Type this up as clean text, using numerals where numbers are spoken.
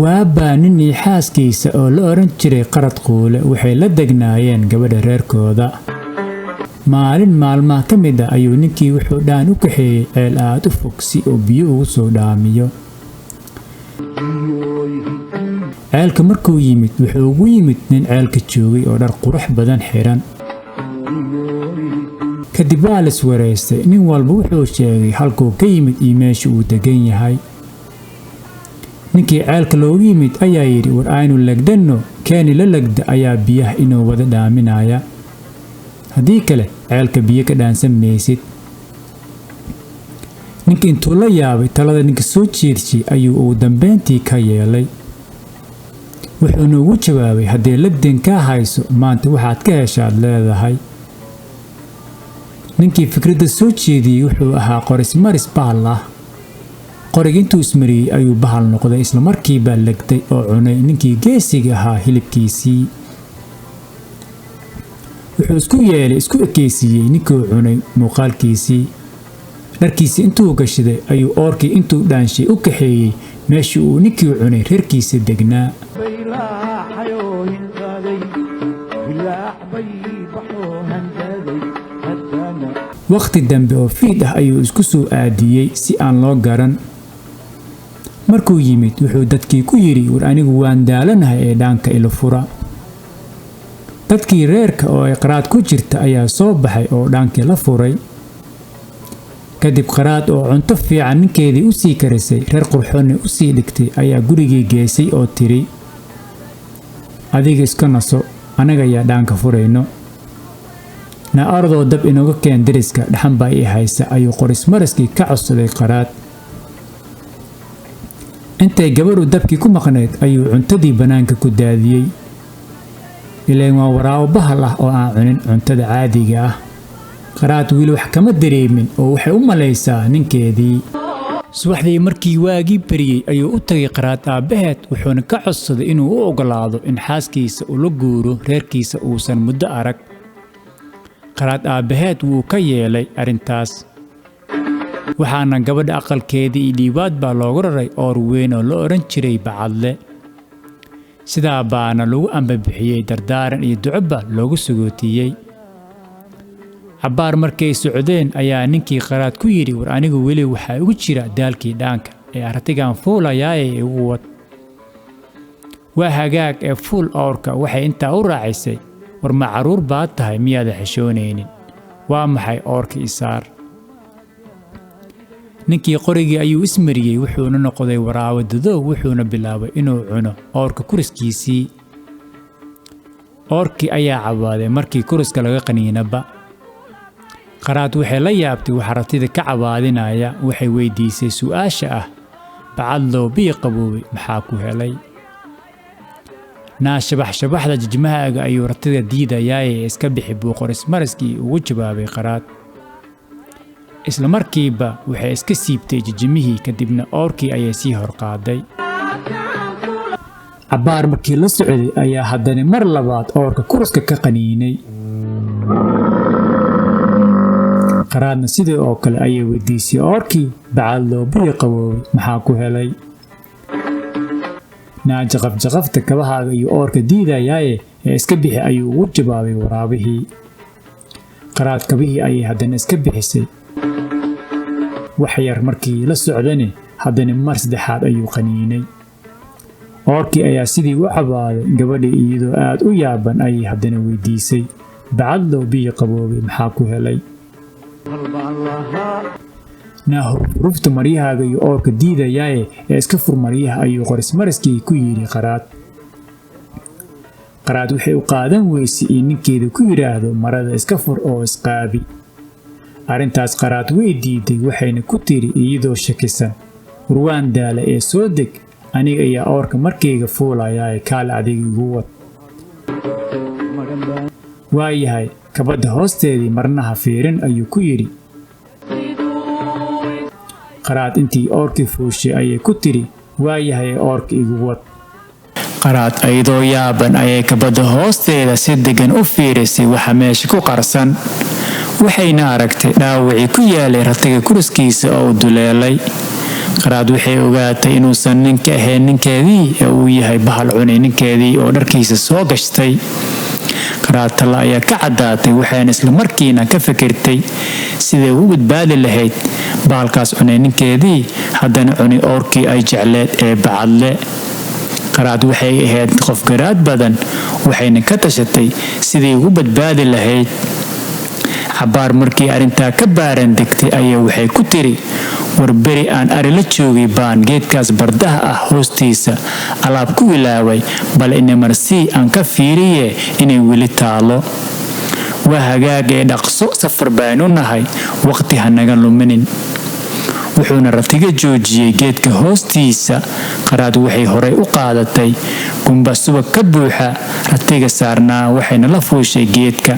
Waabaa nin iyo xaaskiisa oo la odhan jiray Qarad Quule waxay la degnaayeen gabadha reerkooda. Maalin maalmaha ka mid ah ayuu ninkii wuxuu dhaan u kaxeeyey ceel aad u fog si uu biyo ugu soo dhaamiyo. Ceelka markuu yimid wuxuu ugu yimid nin ceelka joogay oo dhar qurux badan xiran. Kadib waa la iswareystay, nin walba wuxuu sheegay halkuu ka yimid iyo meesha uu degan yahay. Ninkii ceelka loogu yimid ayaa yidhi, war aynu legdanno, keeni la legda ayaa biyaha inuu wada dhaaminaya, haddii kale ceelka biyo ka dhaansan maysid. Ninka intuu la yaabay talada ninka soo jeedshay ayuu ugu dambeyntii ka yeelay. Wuxuuna ugu jawaabay, haddii legdan kaa hayso maanta waxaad ka heshaad leedahay. Ninkii fikradda soo jeediyey wuxuu ahaa qorismaris bahal ah. Qoriga intuu ismariyey ayuu bahal noqday, isla markiibaa legday oo cunay ninkii geesiga ahaa hilibkiisii. Wuxuu isku yeelay, isku ekeysiiyey ninkuu cunay muuqaalkiisii. Dharkiisii intuu gashaday ayuu oorkii intuu dhaanshay u kaxeeyey meeshii uu ninkii cunay reerkiisa degnaa. Wakhti dambe oo fiid ah ayuu isku soo aadiyey si aan loo garan. Markuu yimid wuxuu dadkii ku yidhi, war anigu waan daalanahay ee dhaanka ilo fura. Dadkii reerka oo ay qaraad ku jirta ayaa soo baxay oo dhaankii la furay. Kadib qaraad oo cunto fiican ninkeedii u sii karisay, reer qurxoonna u sii dhigtay ayaa gurigii geysay oo tiri, adiga iska naso, anaga ayaa dhaanka furayno. Na ordoo dab inooga keen deriska, dhaxan baa ii haysa, ayuu qorismariskii ka codsaday qaraad. Intay gabadhu dabkii ku maqnayd ayuu cuntadii bannaanka ku daadiyey. Ileen waa waraabo bahal ah oo aan cunin cuntada caadiga ah. Qaraad wiil wax kama dareemin oo waxay u malaysaa ninkeedii. Subaxdii markii waagii beriyey ayuu u tagay qaraad aabbaheed, wuxuuna ka codsaday inuu u oggolaado in xaaskiisa ula guuro reerkiisa uusan muddo arag. Qaraad aabbaheed wuu ka yeelay arrintaas. Waxaana gabadha aqalkeedii iyo dhiibaad baa loogu raray oor weyn oo la odhan jiray Bacadle. Sidaa baana lagu ambabixiyey, dardaaran iyo ducoba loogu sagootiyey. Cabbaar markay socdeen ayaa ninkii qaraad ku yidhi, war anigu weli waxaa igu jira daalkii dhaanka ee artigan fuulayaaye igu wad. Waa hagaag ee fuul awrka, waxay intaa u raacisay, war ma carruur baad tahay, miyaadan xishoonaynin? Waa maxay oorka isaar? Ninkii qorigii ayuu ismariyey, wuxuuna noqday waraabo dadow, wuxuuna bilaabay inuu cuno oorka kuriskiisii. Oorkii ayaa cabaaday markii kuriska laga qaniinaba. Qaraad waxay la yaabtay waxa ratida ka cabaadinaya, waxay weydiisay su'aasha ah, Bacadlow biyo qaboobay maxaa ku helay? Naa shabax shabaxda jijmahaaga ayuu ratida diidayaaye iska bixi, buu qorismariskii ugu jawaabay qaraad. Isla markiiba waxay iska siibtay jijimihii, kadibna oorkii ayay sii horqaaday. Cabbaar markii la socday ayaa haddana mar labaad oorka kuriska ka qaniinay. Qaraadna sidii oo kale ayay weydiisay oorkii, Bacadlow biyo qaboobay maxaa ku helay? Naa jaqaf-jaqafta kabahaaga iyo oorka diidayaaye ee iska bixi, ayuu ugu jawaabay waraabihii. Qaraad kabihii ayay haddana iska bixisay. Wax yar markii la socdani haddana mar saddexaad ayuu qaniinay. Oorkii ayaa sidii u cabaaday. Gabadhii iyadoo aad u yaaban ayay haddana weydiisay, Bacadlow biyo qaboobay maxaa ku helay? Naa hurufta maryahaaga iyo oorka diidayaaye ee iska fur maryaha, ayuu qorismariskii ku yidhi qaraad. Qaraad waxay u qaadan weysay in ninkeeda ku yidhaahdo marada iska fur oo isqaabi. Arrintaas qaraad way diiday, waxayna ku tiri iyadoo shakisan, war waan daala ee soo deg, aniga ayaa oorka markayga fuulayaaye kaale adiga igu wad. Waayahay, kabadda hoosteedii marnaha fiirin, ayuu ku yidhi. Qaraad intii oorkii fuushay ayay ku tiri, waayahay oorka igu wad. Qaraad ayadoo yaaban ayay kabadda hoosteeda si degan u fiirisay waxa meesha ku qarsan. Waxayna aragtay dhaawacii ku yaalay ratiga kuriskiisa oo duleelay. Qaraad waxay ogaatay inuusan ninka ahayn ninkeedii ee uu yahay bahal cunay ninkeedii oo dharkiisa soo gashtay. Qaraad talla ayaa ka caddaatay, waxayna isla markiina ka fikirtay siday ugu badbaadi lahayd bahalkaas cunay ninkeedii, haddana cunay oorkii ay jecleed ee Bacadle. Qaraad waxay ahayd qof garaad badan, waxayna ka tashatay siday ugu badbaadi lahayd. Cabaar markii arrintaa ka baaran degtay ayaa waxay ku tiri, war beri aan ari la joogay baan geedkaas bardaha ah hoostiisa alaab ku ilaaway, bal inamarsii aan ka fiiriye inay weli taalo. Waa hagaag ee dhaqso, safar baynu nahay, waqti ha naga luminin. Wuxuuna ratiga joojiyey geedka hoostiisa. Qaraad waxay horay u qaadatay gumba subag ka buuxa ratiga saarnaa, waxayna la fuushay geedka.